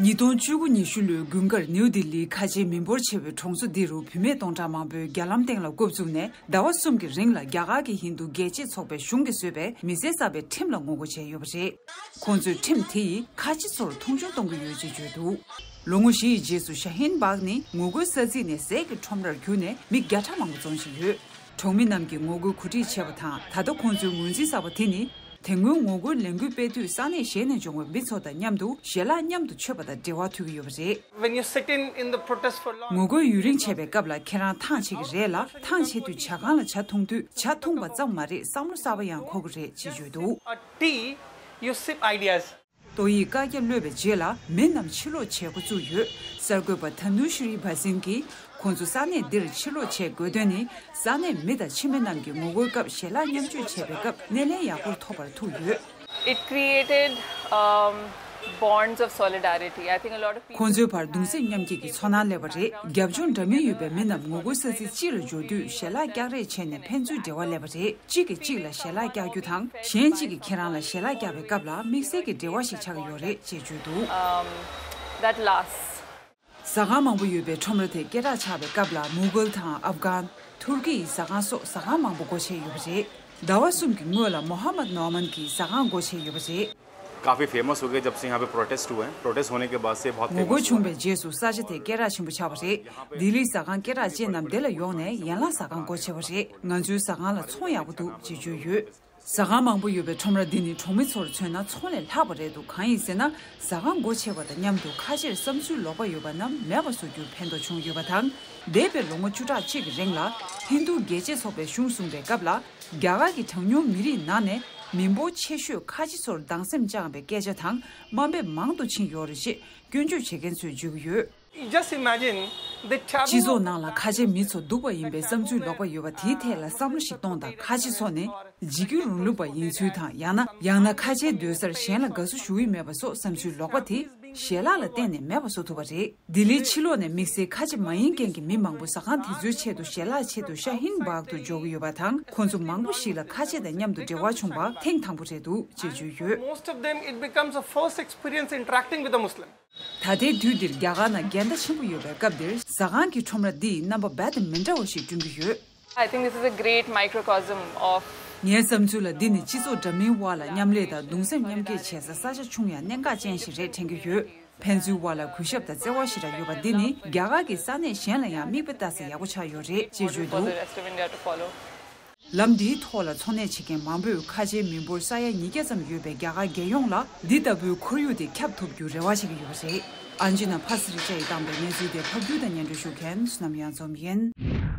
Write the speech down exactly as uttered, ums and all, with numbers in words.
ཉིས་སྟོང་བཅུ་དགུ་ཉི་ཤུ་ལོའི་དགུན་ཁར་ནིའུ་ལྡི་ལིའི་ཁ་ཆེའི་མི་འབོར་ཆེ་བའི་གྲོང་ཚོ་འདི་རུ་བུད་མེད་སྟོང་ཕྲག་མང་པོས་རྒྱ་ལམ་སྟེང་ལ་རྐུབ་བཙུགས་ནས་ཟླ་བ་གསུམ་གྱི་རིང་ལ་རྒྱ་གར་གྱི་ཧིན་རྡུ་རྒྱལ་གཅེས་ཚོགས་པའི་གཞུང་གིས་བཟོས་པའི་མི་སེར་གསར་པའི་ཁྲིམས་ལ་ངོ་རྒོལ་བྱས་ཡོད་པ་རེད། ཁོང་ཚོས་ཁྲིམས་དེ་ཡིས་ཁ་ཆེ་ཚོར་མཐོང་ཆུང་གཏོང་གི་ཡོད་ཅེས་བརྗོད་འདུག་ལོ་ངོ་བཞི་ཡི་རྗེས་སུ་ཤ་ཧིན་སྦག་ནི་ངོ་རྒོལ་ས་ཚིགས་ནས་ཟས་ཀྱི་ཁྲོམ་རར་གྱུར་ནས་མི་བརྒྱ་ཕྲག་མང་པོ་འཛོམས་བཞིན་ཡོད། གྲོང་མི་རྣམས་ཀྱིས་ངོ་རྒོལ་གོ་སྒྲིག་བྱས་པ་དང་། ད་ལྟ་ཁོང་ཚོའི་ངོས་འཛིན་གསར་པ་དེ་ནི། དེ་སྔོན་ངོ་རྒོལ་ལས་འགུལ་སྤེལ་དུས་ས་གནས་གཞན་ནས་འབྱོར་བའི་མི་ཚོ་དང་མཉམ་དུ་ཞལ་ལག་མཉམ་དུ་མཆོད་པ་དང་འབྲེལ་བ་མཐུད་ཀྱི་ཡོད་པ་རེད། When you sit in, in the protest for long, ངོ་རྒོལ་ཡུན་རིང་བྱས་པའི་སྐབས་ལ་ཁྱེད་རང་ཐང་ཆད་ཀྱི་རེད་ལ། ཐང་ཆད་དུས་ཇ་ཁང་ལ་ཇ་འཐུང་དུས་ཇ་འཐུང་བ་ཙམ་མ་རེད། བསམ་བློ་གསར་པ་ཡང་འཁོར་གྱི་རེད་ཅེས་བརྗོད་འདུག a tea, you sip ideas. ཏོག་དབྱིབས་བཀག་རྒྱ་གློད་པའི་རྗེས་ལ་མི་རྣམས་ཕྱིར་ལོག་བྱེད་འགོ་བཙུགས་ཡོད། གསར་འགོད་པ་ཐ་ནུ་ཤི་རི་བྷ་སིན་གྱིས་ཁོང་ཚོ་ས་གནས་འདིར་ཕྱིར་ལོག་བྱེད་དགོས་དོན་ནི། ས་གནས་མི་དང་ཕྱི་མི་རྣམས་ཀྱིས་ངོ་རྒོལ་སྐབས་ཞལ་ལག་མཉམ་སྤྱོད་བྱས་པའི་སྐབས་སྣེ་ལེན་ཡག་པོར་ཐོབ་པར་ཐུག་ཡོད། It created, um, bonds of solidarity. I think a lot of people ཁོང་ཚོའི་བར་གདུང་སེམས་མཉམ་སྐྱེད་ཀྱི་ཚོར་སྣང་སླེབས་པ་རེད། རྒྱབ་ལྗོངས་འདྲ་མིན་ཡོད་པའི་མི་རྣམས་ངོ་རྒོལ་ས་ཚིགས་གཅིག་ལ་འབྱོར་དུས་ཞལ་ལག་བཀྱག་རེས་བྱས་ནས་ཕན་ཚུན་འབྲེལ་བ་སླེབས་པ་རེད། གཅིག་གིས་གཅིག་ལ་ཞལ་ལག་བཀྱག་རྒྱུ་དང་། གཞན་གཅིག་གིས་ཁྱེད་རང་ལ་ཞལ་ལག་བཀྱག་པའི་སྐབས་ལ་དམིགས་བསལ་གྱི་འབྲེལ་བ་ཞིག་ཆགས་ཀྱི་ཡོད་རེད་ཅེས་བརྗོད་འདུག Um, that lasts. ཟ་ཁང་མང་པོ་ཡོད་པའི་ཁྲོམ་ར་དེ་སྐད་གྲགས་ཆགས་པའི་སྐབས་ལ་མུ་གྷལ་དང་ཨབ་གྷན། ཐུར་ཀི་ཡི་ཟ་ཁང་སོགས་ཟ་ཁང་མང་པོ་སྒོ་ཕྱེ་ཡོད་པ་རེད། ཟླ་བ་གསུམ་གྱི་སྔོན་ལ་མོ་ཧམ་མད་ནོ་མན་གྱི་ཟ་ཁང་སྒོ་ཕྱེ་ཡོད་པ་རེད། काफ़ी फेमस हो गया जब से यहाँ पे प्रोटेस्ट हुए हैं। प्रोटेस्ट होने के बाद से बहुत ངོ་རྒོལ་བྱུང་བའི་རྗེས་སུ་ས་ཆ་དེ་སྐད་གྲགས་ཆེན་པོ་ཆགས་པ་རེད། ལྡི་ལིའི་ཟ་ཁང་སྐད་གྲགས་ཅན་རྣམས་འདི་ལ་ཡོང་ནས་ཡན་ལག་ཟ་ཁང་སྒོ་ཕྱེ་བ་རེད། ང་ཚོའི་ཟ་ཁང་ལ་ཚོང་ཡག་པོ་འདུག་ཅེས་བརྗོད་ཡོད། ཟ་ཁང་མང་པོ་ཡོད་པའི་ཁྲོམ་ར་འདི་ནི་གྲོང་མི་ཚོར་མཚོན་ན་ཚོང་ལས་ལྷག་པ་རེད་འདུག་གང་ཡིན་ཟེར་ན། ཟ་ཁང་སྒོ་ཕྱེ་བ་དང་མཉམ་དུ་ཁ་ཆེར་བསམ་ཚུལ་ལོག་པ་ཡོད་པ་རྣམས་མེད་པ་བཟོ་རྒྱུར་ཕན་ཐོགས་བྱུང་ཡོད་པ་དང་། འདས་པའི་ལོ་ངོ་བཅུ་ཕྲག་གཅིག་གི་རིང་ལ་ཧིན་རྡུ་རྒྱལ་གཅེས་ཚོགས་པས་གཞུང་བཟུང་བའི་སྐབས་ལ། རྒྱ་གར་གྱི་གྲངས་ཉུང་མི་རིགས་ནང་ནས་མི་འབོར་ཆེ་ཤོས་ཁ་ཆེ་ཚོར་སྡང་སེམས་བཅངས་པའི་སྐད་ཆ་དང་དམའ་འབེབས་མང་དུ་ཕྱིན་ཡོད་རེད་ཅེས་སྐྱོན་བརྗོད་བྱེད་མཁན་ཚོས་བརྗོད་ཀྱི་ཡོད། Just imagine the taboo སྤྱི་ཚོགས་ནང་ལ་ཁ་ཆེ་མི་ཚོ་སྡུག་པ་ཡིན་པའི་བསམ་ཚུལ་ལོག་པ་ཡོད་པ་དེའི་ཐད་ལ་བསམ་བློ་ཞིག་གཏོང་དང་། ཁ་ཆེ་ཚོ་ནི་འཇིགས་སྐུལ་རིང་ལུགས་པ་ཡིན་ཚུལ་དང་། ཡང་ན་ཡང་ན་ཁ་ཆེའི་སྡོད་སར་གཞན་ལ་དགའ་བསུ་ཞུ་ཡི་མེད་པ་སོགས་བསམ་ཚུལ་ལོག་པ་དེ་ཞལ་ལག་ལ་བརྟེན་ནས་མེད་པ་བཟོ་ཐུབ་པ་རེད། ལྡི་ལིའི་ཕྱི་ལོགས་ནས་དམིགས་བསལ་ཁ་ཆེ་མ་ཡིན་མཁན་གྱི་མི་མང་པོ་ཟ་ཁང་དེ་ཚོའི་ཆེད་དུ་ཞལ་ལག་ཆེད་དུ་ཤ་ཧིན་སྦག་ཏུ་འབྱོར་གྱི་ཡོད་པ་དང་། ཁོང་ཚོ་མང་པོ་ཞིག་ལ་ཁ་ཆེ་དང་མཉམ་དུ་འབྲེལ་བ་བྱུང་བ་ཐེངས་དང་པོ་རེད་འདུག་ཅེས་བརྗོད་ཡོད། Most of them, it becomes a first experience interacting with a Muslim. ད་ལྟའི་དུས་འདིར་རྒྱ་གར་ནང་འགལ་ཟླ་ཆེན་པོ་ཡོད་པའི་སྐབས་འདིར་ཟ་ཁང་གི་ཁྲོམ་ར་འདིས་རྣམ་པ་རྦད་དེ་མི་འདྲ་བ་ཞིག་བསྐྲུན་གྱི་ཡོད། I think this is a great microcosm of ངའི་བསམ་ཚུལ་ལ་འདི་ནི་སྤྱི་ཚོགས་འདྲ་མིན་དབར་ལ་མཉམ་ལས་དང་གདུང་སེམས་མཉམ་སྐྱེད་བྱེད་ས་ས་ཆ་ཆུང་ཡང་གནད་འགག་ཅན་ཞིག་རེད་དྲན་གྱི་ཡོད། ཕན་ཚུན་དབར་ལ་གུས་ཞབས་དང་བརྩེ་བ་ཞེ་དྲག་ཡོད་པ་འདི་ནི་རྒྱ་གར་གྱི་ས་གནས་གཞན་ལ་ཡང་མིག་དཔེ་ལྟ་ས་ཡག་པོ་ཆགས་ཡོད་རེད་ཅེས་བརྗོད་འདུག་ལམ་འདིའི་ཐོག་ལ་འཚོ་གནས་བྱེད་མཁན་མང་པོས་ཁ་ཆེའི་མི་འབོར་ས་ཡ་ཉིས་བརྒྱ་ཙམ་ཡོད་པའི་རྒྱ་གར་རྒྱལ་ཡོངས་ལ་འདི་ལྟ་བུའི་ཁོར་ཡུག་དེ་ཁྱབ་ཐུབ་རྒྱུར་རེ་བ་བྱེད་ཀྱི་ཡོད་པ་རེད། ཨན་ཇི་ན་ཕ་སི་རི་ཅ་ཡིས་བཏང་པའི་གནས་ཚུལ་དེ་ཕབ་སྒྱུར་དང་སྙན་སྒྲོན་ཞུ་མཁན་བསོད་ནམས་གཡང་འཛོམས་ཡིན།